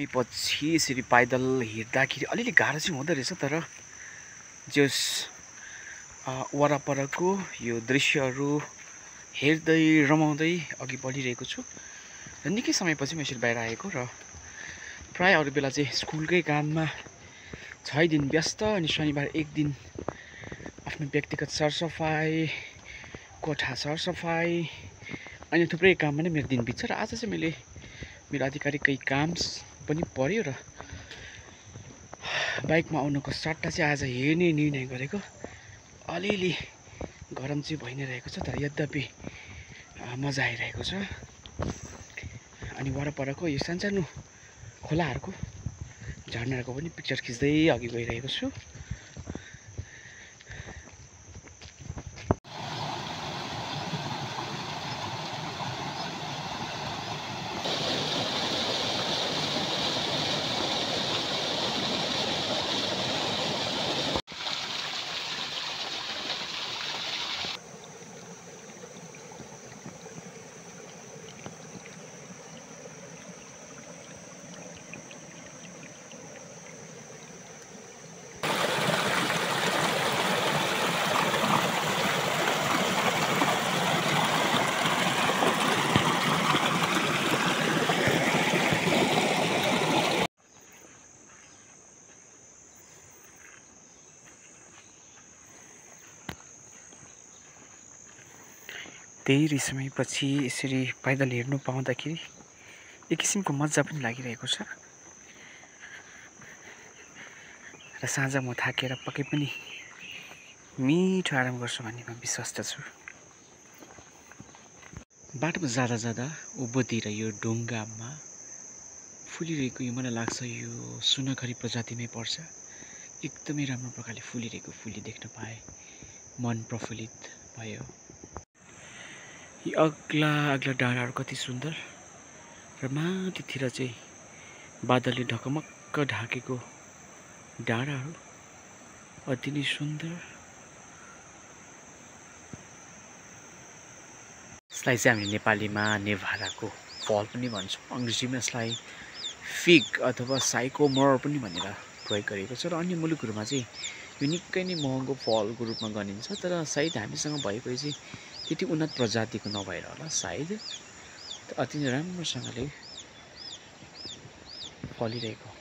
पछि यसरी पैदल हिँड्दाखेरि अलिअलि गाह्रो चाहिँ हुँदो रहेछ, तर जस वरपरको यो दृश्यहरू हेर्दै रमाउँदै अघि बढिरहेको छु। र निकै समयपछि म यसरी बाहिर आएको, र प्राय अरू बेला चाहिँ स्कुलकै काममा 6 दिन व्यस्त, अनि शनिबार एक दिन आफ्नो व्यक्तिगत सरसफाइ, कोठा सरसफाइ, अनि थुप्रै काममा नै मेरो दिन बित्छ। र आज चाहिँ मैले मेरो आधिकारिक केही काम पनि पर्यो, र बाइकमा आउनुको सट्टा चाहिँ आज हिँड्ने निर्णय गरेको। अलिअलि गरम चाहिँ भइ नै रहेको छ, तर यद्यपि मजा आइरहेको छ। अनि वरपरको यो सानसानो खोलाहरूको, झर्नाहरूको पनि पिक्चर खिच्दै अघि गइरहेको छु। धेरै समयपछि यसरी पैदल हिँड्नु पाउँदाखेरि एक किसिमको मजा पनि लागिरहेको छ। र साँझ म थाकेर पक्कै पनि मिठो आराम गर्छु भन्ने म विश्वस्त छु। बाटोमा जाँदा जाँदा उँभोतिर यो ढुङ्गामा फुलिरहेको, यो मलाई लाग्छ यो सुनखरी प्रजातिमै पर्छ, एकदमै राम्रो प्रकारले फुलिरहेको फुली देख्न पाएँ, मन प्रफुल्लित भयो। यी अग्ला अग्ला डाँडाहरू कति सुन्दर, र माथितिर चाहिँ बादलले ढकमक्क ढाकेको डाँडाहरू अति नै सुन्दर। यसलाई चाहिँ हामीले नेपालीमा नेभाराको फल पनि भन्छौँ, अङ्ग्रेजीमा यसलाई फिग अथवा साइकोमोर पनि भनेर प्रयोग गरिएको छ। र अन्य मुलुकहरूमा चाहिँ यो निकै नै महँगो फलको रूपमा गनिन्छ, तर सायद हामीसँग भएको चाहिँ त्यति उन्नत प्रजातिको नभएर होला सायद, अति नै राम्रोसँगले फलिरहेको।